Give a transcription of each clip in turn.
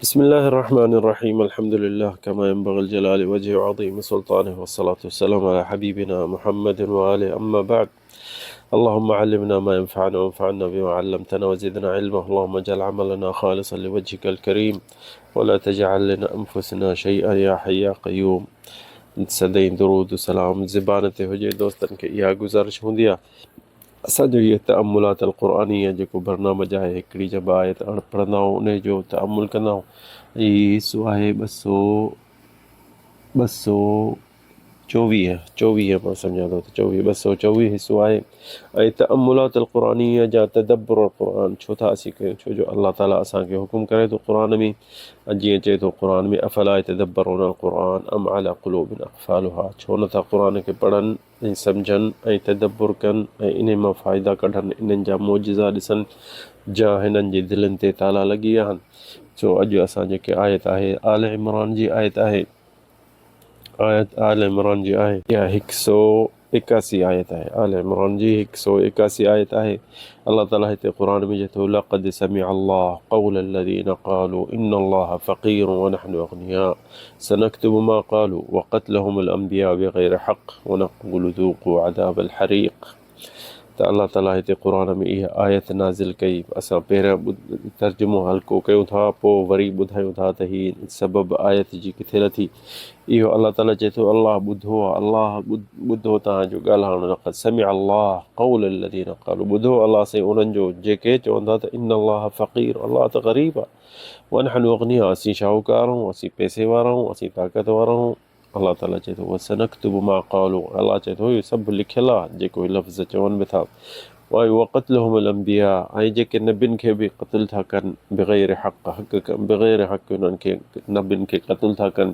بسم الله الرحمن الرحيم الحمد لله كما ينبغي الجلال وجه عظيم سلطانه والصلاة والسلام على حبيبنا محمد وآله أما بعد اللهم علمنا ما ينفعنا وانفعنا بما علمتنا وزدنا علما اللهم اجعل عملنا خالصا لوجهك الكريم ولا تجعل لنا أنفسنا شيئا يا حي يا قيوم سدائين درود سلام زبان تي هجي دوستن کي اها گذارش هوندي آهي اسان جو هيء تأملات القرآنيه جيڪو برنامج آهي هڪڙي جا ٻه آيت اڻ پڙهندا آهيون انهي جو تأمل ڪندا آهيون ۽ هي حصو آهي 200 224 چوويهه مان سمجهان ٿو ته چوويهه 224 حصو آهي ۽ تأملات القرآنيه جا تدبر القرآن ڇو ٿا اسين ڪيون ڇو جو الله تعالي اسان کي حڪم ڪري ٿو قرآن ۾ جيئن چئي ٿو قرآن ۾ افلا يتدبرون القرآن ام على قلوب اقفالها ڇو نٿا قرآن کي پڙهن ۽ سمجهن ۽ تدبر ڪن ۽ انهي مان فائدا ڪڍن، انهن جا معجزا ڏسن، جا هنن جي دلين تي تالا لڳي ويا آهن. سو اڄ اسان جيڪي آيت آهي آل عمران جي آيت آهي، آيت آل عمران جي آهي. اها هڪ سو ايڪاسي آيت آهي، آل عمران جي هڪ سو ايڪاسي آيت آهي. الله تعالي هتي قرآن ۾ چئي ٿو لقد سمع الله قول الذين قالوا ان الله فقير ونحن اغنياء سنكتب ما قالوا وقتلهم الانبياء بغير حق ونقول ذوقوا عذاب الحريق ته الله تعالي هتي قرآن ۾ اها آيت نازل ڪئي اسان پهريان ترجمو هلڪو ڪيون ٿا پوء وري ٻڌايون ٿا ته هي سبب آيت جي ڪٿي لٿي اهو الله تعالي چئي ٿو الله ٻڌو آ الله ٻڌو توهان جو ڳالهائڻ لقد سمع الله قول الذين قالوا ٻڌو الله سائين انهن جو جيڪي چون ٿا ته ان الله فقير الله ته غريب آ ونحن اغنياء اسين شاهوڪار آهيون اسين پئسي وارا آهيون اسين طاقت وارا آهيون الله تعالي چئي ٿو وسنڪتب ما قالوا الله چئي ٿو اهو سڀ لکيل آ جيڪو هي لفظ چون به ٿا وقتلهم الانبياء ۽ جيڪي نبين کي به قتل ٿا ڪن بغير حق حق بغير حق انهن کي نبين کي قتل ٿا ڪن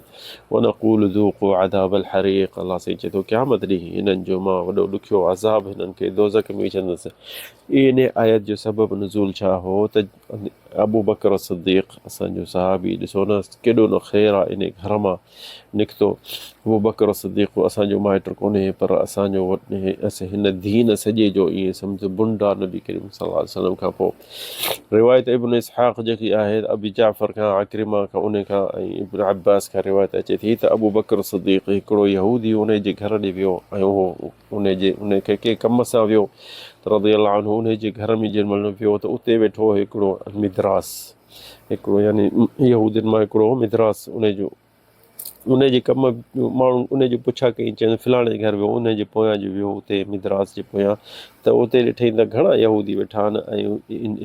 ونقول ذوقوا عذاب الحريق الله سائين چئي ٿو قيامت ڏينهن هنن جو مان وڏو ڏکيو عذاب هنن کي دوزخ ۾ وجهندس ان آيت جو سبب نزول ڇا هو ته ابوبڪر صديق اسان جو صحابي ڏسو نه ڪيڏو نه خير آ انهي گهر مان نڪتو ابوبڪر صديق اسان جو مائٽ ڪونهي پر اسان جو هن دين سڄي جو ائين سمجھ بنڊ آ نبي ڪريم صلي الله عليه وسلم کان پوء روايت ابن اسحاق جيڪي آهي ابي جعفر کان عڪرمه کان انهي کان ۽ ابن عباس کان روايت اچي ٿي ته ابوبڪر صديق هڪڙو يهودي انهي جي گهر ڏي ويو ۽ اهو انهي جي انهي کي ڪنهن ڪم سان ويو ته رضي الله عنه انهي جي گهر ۾ جنهن مهل ويو ته اتي ويٺو هو هڪڙو مدراس هڪڙو يعني يهودين مان هڪڙو هو مدراس انهي جو انهي جي ڪم ماڻهن انهي جي پڇا ڪئي چين فلاڻي جي گهر ويو انهي جي پويان جو ويو اتي مدراس جي پويان ته اتي ڏٺائين ته گهڻا يهودي ويٺا آهن ۽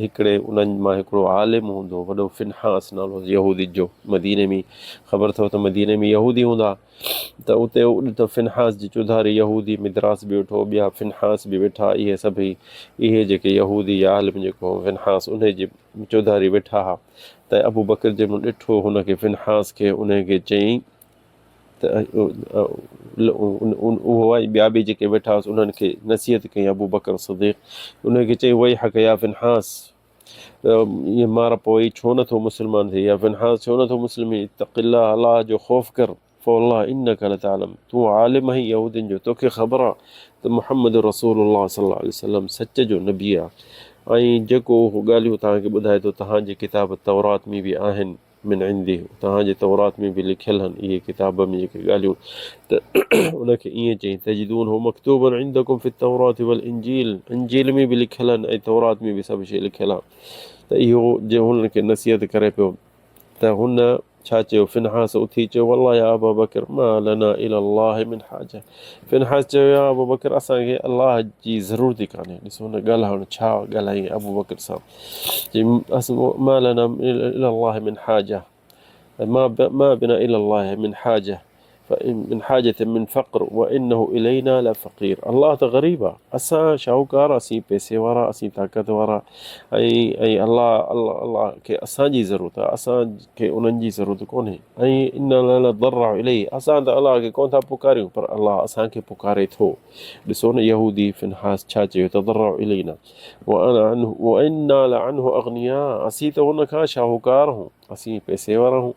هڪڙي انهن مان هڪڙو عالم هوندو وڏو فنحاس نالو يهودي جو مديني ۾ خبر اٿو ته مديني ۾ يهودي هوندا ته اتي ڏٺو فنحاس جي چوڌاري يهودي مدراس به ويٺو، ٻيا فنحاس به ويٺا، اهي سڀئي اهي جيڪي يهودي يا عالم جيڪو هو فنحاس انهي جي چوڌاري ويٺا ها ته ابوبڪر جنهن مهل ڏٺو هن کي فنحاس کي انهي کي چيائين ته اهو ۽ ٻيا به جيڪي ويٺا هئس انهن کي نصيحت ڪئي ابوبڪر صديق انهي کي چيائين ويحڪ يا فنحاس ائين مار پوي ڇو نه ٿو مسلمان ٿئي يا فنحاس ڇو نه ٿو مسلم ٿئي اتق الله الله جو خوف ڪر فوالله انک لتعلم تون عالم آهين يهودين جو توکي خبر آ ته محمد رسول الله صلي الله عليه وسلم سچ جو نبي آ ۽ جيڪو اهو ڳالهيون توهان کي ٻڌائي ٿو توهان جي ڪتاب تورات ۾ به آهن من عنده توهان جي تورات ۾ به لکيل هن اهي ڪتاب ۾ جيڪي ڳالهيون ته ان کي ائين چئين تجدونه مڪتوبا عندڪم في التوراة والانجيل انجيل ۾ به لکيل هن ۽ تورات ۾ به سڀ شيء لکيل آهي ته اهو جي هنن کي نصيحت ڪري پيو ته هن ڇا چيو فنحاس اٿي چيو والله يا ابا بڪر ما لنا الى الله من حاجه فنحاس چيو يا ابو بڪر اسان کي الله جي ضرورت ئي ڪانهي ڏسو هن ڳالهائڻ ڇا ڳالهائين ابو بڪر سان ما لنا الى الله من حاجه ما بنا الى الله من حاجه من حاجة من فقر وانه الينا لفقير الله ته غريب آ اسان شاهوڪار اسين پئسي وارا اسين طاقت وارا ۽ ۽ الله الله الله کي اسان جي ضرورت آ اسان کي انهن جي ضرورت ڪونهي ۽ انا لنضرع اليه اسان ته الله کي ڪونه ٿا پڪاريون پر الله اسان کي پڪاري ٿو ڏسو نه يهودي فنحاس ڇا چيو تضرع الينا وانا عنه وانا لعنه اغنياء اسين ته هن کان شاهوڪار هون اسين پئسي وارا هون.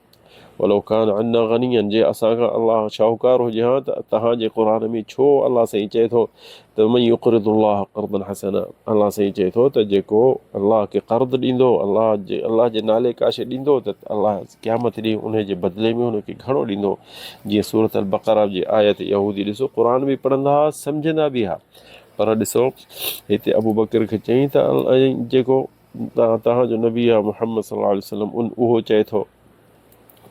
ولو ڪان عنا غنيا جي اسان کان الله شاهوڪار هجي ها ته توهان جي قرآن ۾ ڇو الله سائين چئي ٿو ته من يقرض الله قرضا حسنا الله سائين چئي ٿو ته جيڪو الله کي قرض ڏيندو الله جي الله جي نالي ڪا شيء ڏيندو ته الله قيامت ڏينهن ان جي بدلي ۾ هن کي گهڻو ڏيندو جيئن سورة البقره جي آيت يهودي ڏسو قرآن به پڙهندا ها سمجهندا به ها پر ڏسو هتي ابو بڪر کي چئين ته جيڪو توهان جو نبي آهي محمد صلي الله عليه وسلم ان اهو چئي ٿو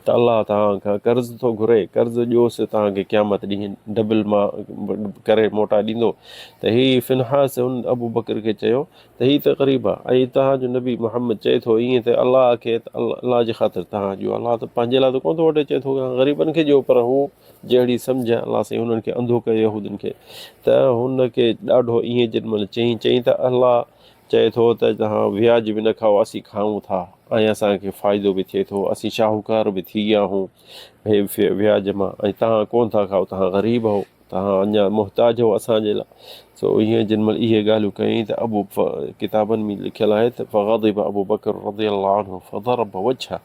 ته الله توهان کان قرض ٿو گهري قرض ڏيوس توهان کي قيامت ڏينهن ڊبل مان ڪري موٽائي ڏيندو ته هي فنحاس ان ابو بڪر کي چيو ته هي ته غريب آهي ۽ توهان جو نبي محمد چئي ٿو ائين ته الله کي الله جي خاطر توهان ڏيو الله ته پنهنجي لاء ته ڪونه ٿو وٺي چئي ٿو غريبن کي ڏيو پر هو جهڙي سمجهه الله سائين هنن کي انڌو ڪيو يهودين کي ته هن کي ڏاڍو ائين جن مهل چئين چئين ته الله چئي ٿو ته توهان وياج به نه کائو، اسين کائون ٿا ۽ اسان کي فائدو به ٿئي ٿو، اسين شاهوڪار به ٿي ويا آهيون هي وياج مان ۽ توهان ڪونه ٿا کائو، توهان غريب آهو، توهان اڃا محتاج آهو اسان جي لاء. سو ائين جن مهل اهي ڳالهيون ڪيائين ته ابو ڪتابن ۾ لکيل آهي ته فغضب ابو بڪر رضي الله عنه فضرب وجهه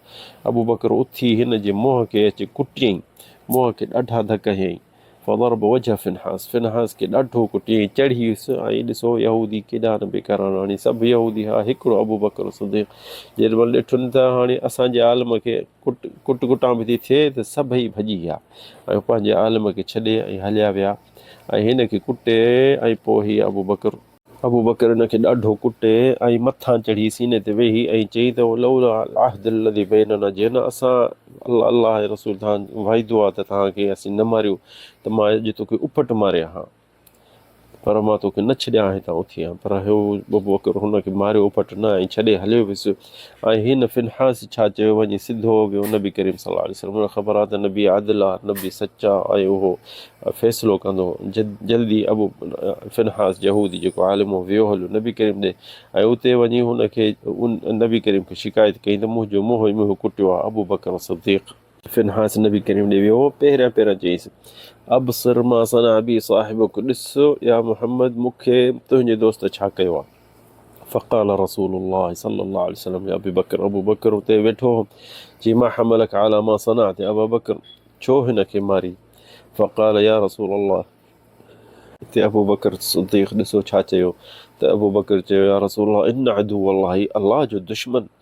ابوبڪر اٿي هن جي منهن کي اچي ڪٽيائين، منهن کي ڏاڍا ڌڪ هنيائين. فضرب وجه فنحاس، فنحاس کي ڏاڍو ڪٽيائين، چڙهي هيس ۽ ڏسو يهودي ڪيڏا نه بيڪار آهن، هاڻي سڀ يهودي ها، هڪڙو ابوبڪر صديق، جيڏي مهل ڏٺن ته هاڻي اسان جي عالم کي ڪٽ ڪٽ ڪٽان به ٿي ٿئي ته سڀئي ڀڄي ويا ۽ پنهنجي عالم کي ڇڏي ۽ هليا ويا ۽ هن کي ڪٽي ۽ پوء هي ابوبڪر. ابوبڪر ان کي ڏاڍو ڪٽي ۽ مٿان چڙهي سيني تي ويهي ۽ چئي ته لولا العهد الذي بيننا جي نه اسان الله ۽ رسول تان وعدو آ ته توهان کي اسين نه ماريو ته مان اڄ توکي اڦٽ ماريان ها پر مان توکي نه ڇڏيان ها هتان اٿي ها پر هو ابوبڪر هن کي ماريو اڦٽ نه ۽ ڇڏي هليو ويس ۽ هن فنحاس ڇا چيو وڃي سڌو ويو نبي ڪريم صلي الله عليه وسلم ان خبر آ ته نبي عادل آ نبي سچ آ ۽ اهو فيصلو ڪندو جلدي ابو فنحاس يهودي جيڪو عالم هو ويو هليو نبي ڪريم ڏي ۽ اتي وڃي هن کي نبي ڪريم کي شڪايت ڪئي ته منهنجو منهن ئي منهن ڪٽيو آ ابو بڪر صديق. فنحاس نبي ڪريم ڏي ويو پهريان پهريان چيس ابصر ما صنع بي صاحبك ڏس يا محمد مون کي تنهنجي دوست ڇا ڪيو آ. فقال رسول الله صلي الله عليه وسلم لابي بڪر ابو بڪر اتي ويٺو هو چي ما حملك على ما صنعت يا ابا بڪر ڇو هن کي ماري فقال يا رسول الله اتي ابو بڪر صديق ڏسو ڇا چيو ته ابو بڪر چيو يا رسول الله ان عدو الله هي الله جو دشمن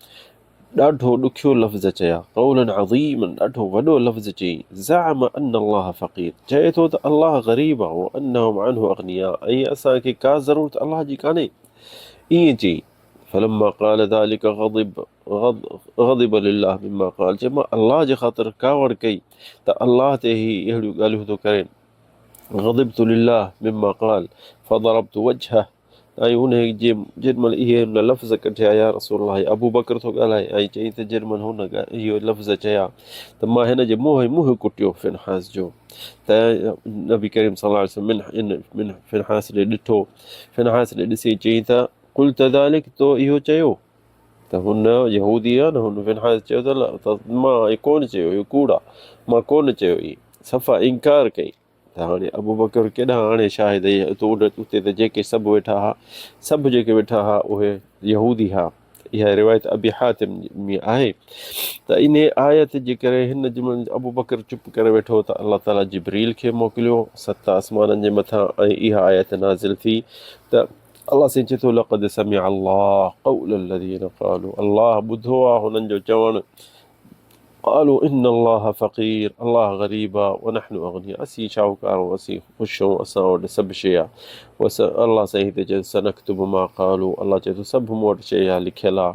ڏاڍو ڏکيو لفظ چيا، قولا عظيما ڏاڍو وڏو لفظ چيائين، زعم ان الله فقير چئي ٿو ته الله غريب آ، وانهم عنه اغنياء ۽ اسان کي ڪا ضرورت الله جي ڪانهي، ائين چيائين، فلما قال ذلک غضب غضب لله مما قال چي مان الله جي خاطر ڪاوڙ ڪئي ته الله تي هي اهڙيون ڳالهيون ٿو ڪري، غضبت لله مما قال فضربت وجهه ۽ انهيء جي جيڏي مهل اهي هن لفظ ڪڍيا، يا رسول الله هي ابوبڪر ٿو ڳالهائي ۽ چيائين ته جيڏي مهل هن اهي لفظ چيا ته مان هن جي منهن ئي منهن ڪٽيو فنحاس جو ته نبي ڪريم صلي الله عليه وسلم من من فنحاس ڏي ڏٺو فنحاس ڏي ڏسي چيائين ته قلت ذلک تو اهو چيو ته هن يهودي آ نه هن فنحاس چيو ته مان اهو ڪونه چيو اهو ڪوڙ آ مان ڪونه چيو ائين صفا انڪار ڪئي ته هاڻي ابوبڪر ڪيڏانهن آڻي شاهد اتي ته جيڪي سڀ ويٺا ها، سڀ جيڪي ويٺا ها اهي يهودي ها. اها روايت ابي حاتم ۾ آهي ته انهيء آيت جي ڪري هن جملن ابوبڪر چپ ڪري ويٺو ته الله تعاليٰ جبريل کي موڪليو ست آسمانن جي مٿان ۽ اها آيت نازل ٿي ته الله سائين چئي ٿو لقد سمع الله قول الذين قالوا الله ٻڌو آهي هنن جو چوڻ قالوا ان الله فقير الله غريب آ ونحن اغنياء اسين شاهوڪار آهيون اسين خوش آهيون اسان وٽ سڀ شيء آ الله سائين هتي چئي ٿو سنڪتب ما قالوا الله چئي ٿو سڀ مون وٽ شيء آ لکيل آ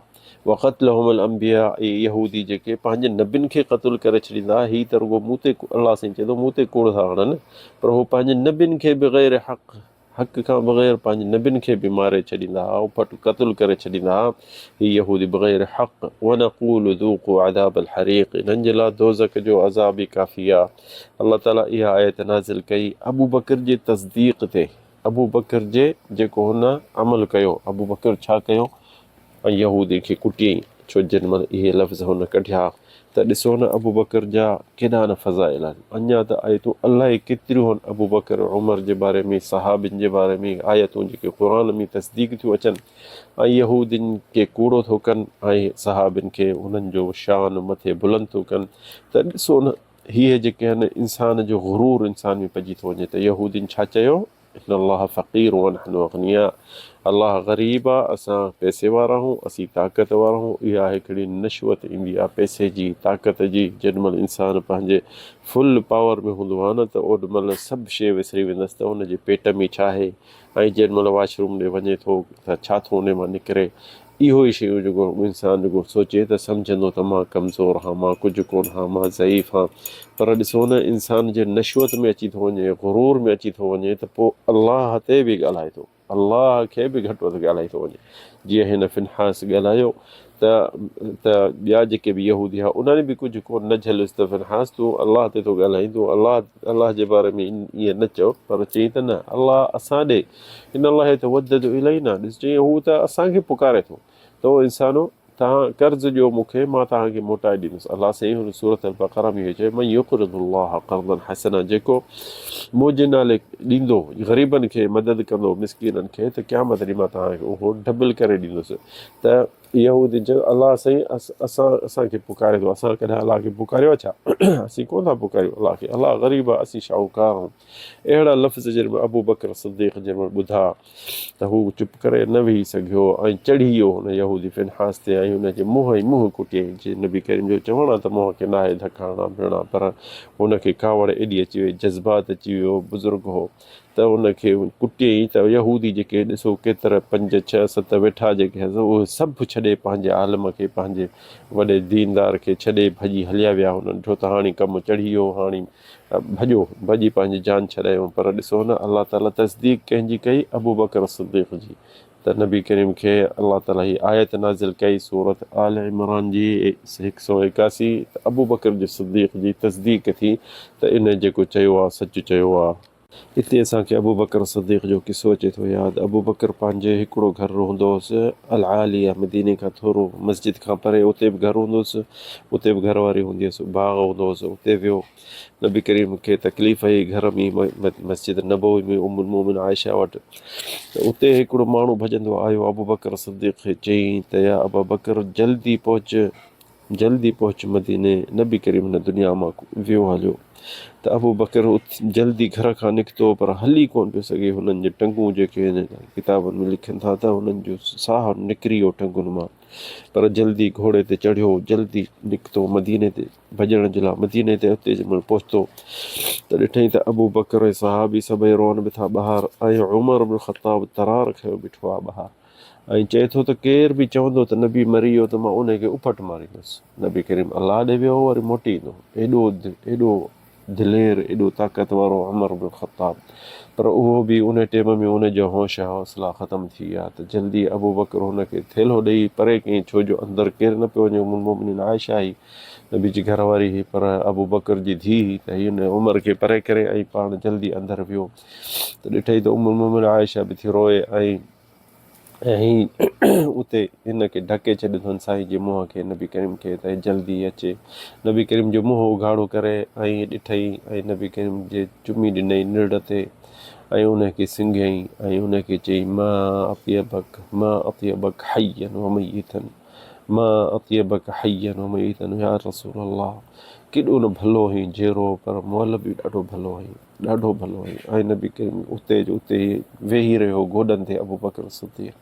وقتلهم الانبياء اهي يهودي جيڪي پنهنجي نبين کي قتل ڪري ڇڏيندا هي ته رڳو مون تي الله سائين چئي ٿو مون تي ڪوڙ ٿا هڻن پر هو پنهنجي نبين کي بغير حق حق کان بغير پنهنجي نبين کي به ماري ڇڏيندا ها، اڦٽ قتل ڪري ڇڏيندا ها، هي يهودي بغير حق، ونقول ذوقوا عذاب الحريق انهن جي لاء دوزخ جو عذاب ئي ڪافي آ. الله تعالي اها آيت نازل ڪئي ابوبڪر جي تصديق تي، ابوبڪر جي جيڪو هن عمل ڪيو، ابوبڪر ڇا ڪيو ۽ يهودين کي ڪٽيائين. ڇو جن مهل اهي لفظ هن ڪڍيا ته ڏسو نه ابوبڪر جا ڪيڏا نه فضائل آهن. اڃا ته آيتون الائي ڪيتريون هن ابوبڪر، عمر جي باري ۾، صحابين جي باري ۾ آيتون جيڪي قرآن ۾ تصديق ٿيون اچن ۽ يهودين کي ڪوڙو ٿو ڪن ۽ صحابين کي انهن جو شان مٿي بلند ٿو ڪن ته ڏسو نه هي جيڪي آهن انسان جو غرور انسان ۾ پئجي ٿو وڃي ته يهودين ڇا چيو؟ ان الله فقير ونحن اغنياء الله غريب آ اسان پئسي وارا هون اسين طاقت وارا هون اها هڪڙي نشوت ايندي آ پئسي جي طاقت جي جيڏي مهل انسان پنهنجي فل پاور ۾ هوندو آ نه ته اوڏي مهل سڀ شيء وسري ويندس ته ان جي پيٽ ۾ ڇا آهي ۽ جيڏي مهل واش روم ڏي وڃي ٿو ته ڇا ٿو ان مان نڪري اهو ئي شيون جيڪو انسان جيڪو سوچي ته سمجهندو ته مان ڪمزور هان، مان ڪجهه ڪونه هان، مان ضعيف هان پر ڏسو نه انسان جي نشوت ۾ اچي ٿو وڃي، غرور ۾ اچي ٿو وڃي ته پوء الله تي به ڳالهائي ٿو، الله کي به گهٽ وڌ ڳالهائي ٿو وڃي. جيئن هن فنحاس ڳالهايو ته ته ٻيا جيڪي به يهودي هئا انهن به ڪجهه ڪونه نه جهليس ته فنحاس تون الله تي ٿو ڳالهائين، تون الله الله جي باري ۾ ائين نه چئو پر چيائين ته نه الله اسان ڏي ان الله يتودد الينا ڏس چيائين هو ته اسان کي پڪاري ٿو ته او انسانو توهان قرض ڏيو مون کي مان توهان کي موٽائي ڏيندس الله سائين هن سورة البقره ۾ اهو چيو من يقرض الله قرضا حسنا جيڪو منهنجي نالي ڏيندو غريبن کي مدد ڪندو مسڪينن کي ته قيامت ڏينهن مان توهان کي اهو ڊبل ڪري ڏيندس ته يهودين چيو الله سائين اسان اسان کي پڪاري ٿو اسان ڪڏهن الله کي پڪاريو آهي ڇا اسين ڪونه ٿا پڪاريون الله کي الله غريب آهي اسين شاهوڪار آهيون اهڙا لفظ جڏهن به ابوبڪر صديق جنهن مهل ٻڌا ته هو چپ ڪري نه ويهي سگهيو ۽ چڙهي ويو هن يهودي فنحاس تي ۽ هن جي منهن ۽ منهن ڪٽيائين. جي نبي ڪريم جو چوڻ آهي ته منهن کي ناهي ڌڪ هڻڻا ڀيڻا پر هن کي ڪاوڙ ايڏي اچي وئي جذبات اچي ويو بزرگ هو ته هن کي ڪٽيائين ته يهودي جيڪي ڏسو ڪيترا پنج ڇهه ست ويٺا جيڪي هئس اهي سڀ ڇڏي پنهنجي عالم کي پنهنجي وڏي ديندار کي ڇڏي ڀڄي هليا ويا هنن ڏٺو ته هاڻي ڪم چڙهي ويو هاڻي ڀڄو، ڀڄي پنهنجي جان ڇڏايو، پر ڏسو نه الله تعاليٰ تصديق ڪنهن جي ڪئي؟ ابوبڪر صديق جي، ته نبي ڪريم کي الله تعاليٰ هي آيت نازل ڪئي سورة آل عمران جي هڪ سؤ 81 ته ابوبڪر جي صديق جي تصديق ٿي ته ان جيڪو چيو آ سچ چيو آ. اتي اسان کي ابوبڪر صديق جو قصو اچي ٿو ياد، ابوبڪر پنهنجي هڪڙو گهر هوندو هوس العاليه مديني کان ٿورو مسجد کان پري اتي به گهر هوندو هوس اتي به گهر واري هوندي هيس باغ هوندو هوس اتي ويو نبي ڪريم کي تڪليف هئي گهر ۾ مسجد نبوي ۾ ام المومن عائشه وٽ ته اتي هڪڙو ماڻهو ڀڄندو آيو ابوبڪر صديق کي چيائين ته يا ابابڪر جلدي پهچ جلدي پهچ مديني نبي ڪريم هن دنيا مان ويو هليو ته ابوبڪر جلدي گهر کان نڪتو پر هلي ڪونه پيو سگهي هنن جون ٽنگون جيڪي ڪتابن ۾ لکن ٿا ته هنن جو ساهه نڪري ويو ٽنگن مان پر جلدي گهوڙي تي چڙهيو جلدي نڪتو مديني تي ڀڄڻ جي لاء مديني تي اتي جنهن مهل پهتو ته ڏٺائين ته ابوبڪر ۽ صحابي سڀئي روئن به ٿا ٻاهر ۽ عمر بن خطاب ترار کنيو بيٺو آهي ٻاهر ۽ چئي ٿو ته ڪير به چوندو ته نبي مري ويو ته مان انهي کي اڦٽ ماريندس. نبي ڪريم الله ڏي ويو هو وري موٽي ايندو. ايڏو ايڏو دلير ايڏو طاقت وارو عمر بن خطاب پر اهو به انهي ٽيم ۾ ان جا هوش حوصلا ختم ٿي ويا ته جلدي ابوبڪر هن کي ٿيلهو ڏئي پري ڪيائين ڇو جو اندر ڪير نه پيو وڃي ام المومنين عائشه هئي نبي جي گهر واري هئي پر ابوبڪر جي ڌيء هئي ته هن عمر کي پري ڪري ۽ پاڻ جلدي اندر ويو ته ڏٺائين ته ام المومنين عائشه به ٿي روئي ۽ ۽ اتي هن کي ڍڪي ڇڏيو اٿن سائين جي منهن کي نبي ڪريم کي ته جلدي اچي نبي ڪريم جو منهن اگهاڙو ڪري ۽ ڏٺئي ۽ نبي ڪريم جي چمي ڏنئي نرڙ تي ۽ ان کي سنگهيائين ۽ ان کي چئي ما اطيبک ما اطيبک حيا وميتا ما اطيبک حيا وميتا يا رسول الله ڪيڏو نه ڀلو هئين جيئرو پر مئل به ڏاڍو ڀلو هئين. ڏاڍو ڀلو آهين. ۽ نبي ڪريم اتي جو اتي ئي ويهي رهيو گوڏن تي ابوبڪر صديق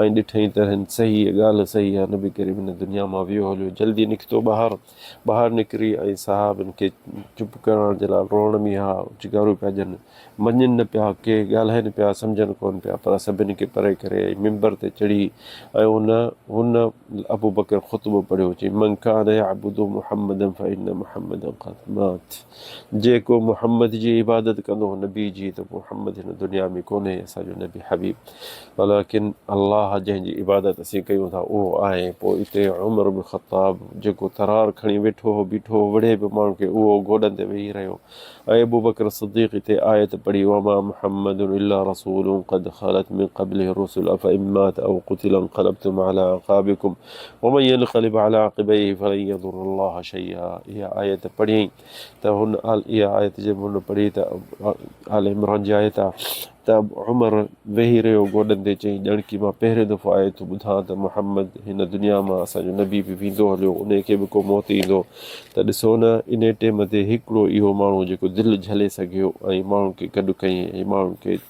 ۽ ڏٺائين ته هن صحيح ڳالهه صحيح آهي نبي ڪريم هن دنيا مان ويو هليو جلدي نڪتو ٻاهر ٻاهر نڪري ۽ صحابين کي چپ ڪرائڻ جي لاء روئڻ ۾ ها چگارون پيا ڏين مڃين نه پيا ڪي ڳالهائين پيا سمجهن ڪونه پيا پر سڀني کي پري ڪري ۽ منبر تي چڙهي ۽ ان هن ابوبڪر خطبو پڙهيو چي من ڪان يعبد محمدا فان محمدا قد مات جيڪو محمد جي عبادت ڪندو هو نبي جي ته محمد هن دنيا ۾ ڪونهي اسان جو نبي حبيب ولڪن الله جنهن جي عبادت اسين ڪيون ٿا اهو آهي. پوء اتي عمر بن خطاب جيڪو ترار کڻي ويٺو هو بيٺو هو وڙهي پيو ماڻهن کي اهو گوڏن تي ويهي رهيو ۽ ابوبڪر صديق اتي آيت پڙهي وما محمد الا رسول قد خلت من قبله الرسل افان مات او قتل انقلبتم علي اعقابكم ومن ينقلب علي عقبيه فلن يضر الله شيئا اها آيت پڙهيائين ته هن اها آيت جنهن هن پڙهي ته آل عمران جي آيت آ ته عمر ويهي رهيو گوڏن تي چيائين ڄڻ ڪي مان پهريون دفعو آيت ٿو ٻڌان ته محمد هن دنيا مان اسان جو نبي به ويندو هليو انهي کي به ڪو موت ايندو ته ڏسو نه انهي ٽيم تي هڪڙو اهو ماڻهو جيڪو دل جهلي سگهيو ۽ ماڻهن کي گڏ ڪيائين ۽ ماڻهن کي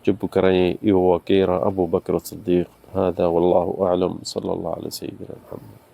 چپ ڪرايائين اهو ڪير آ ابوبڪر صديق هذا والله اعلم صلي الله علي سيدنا محمد.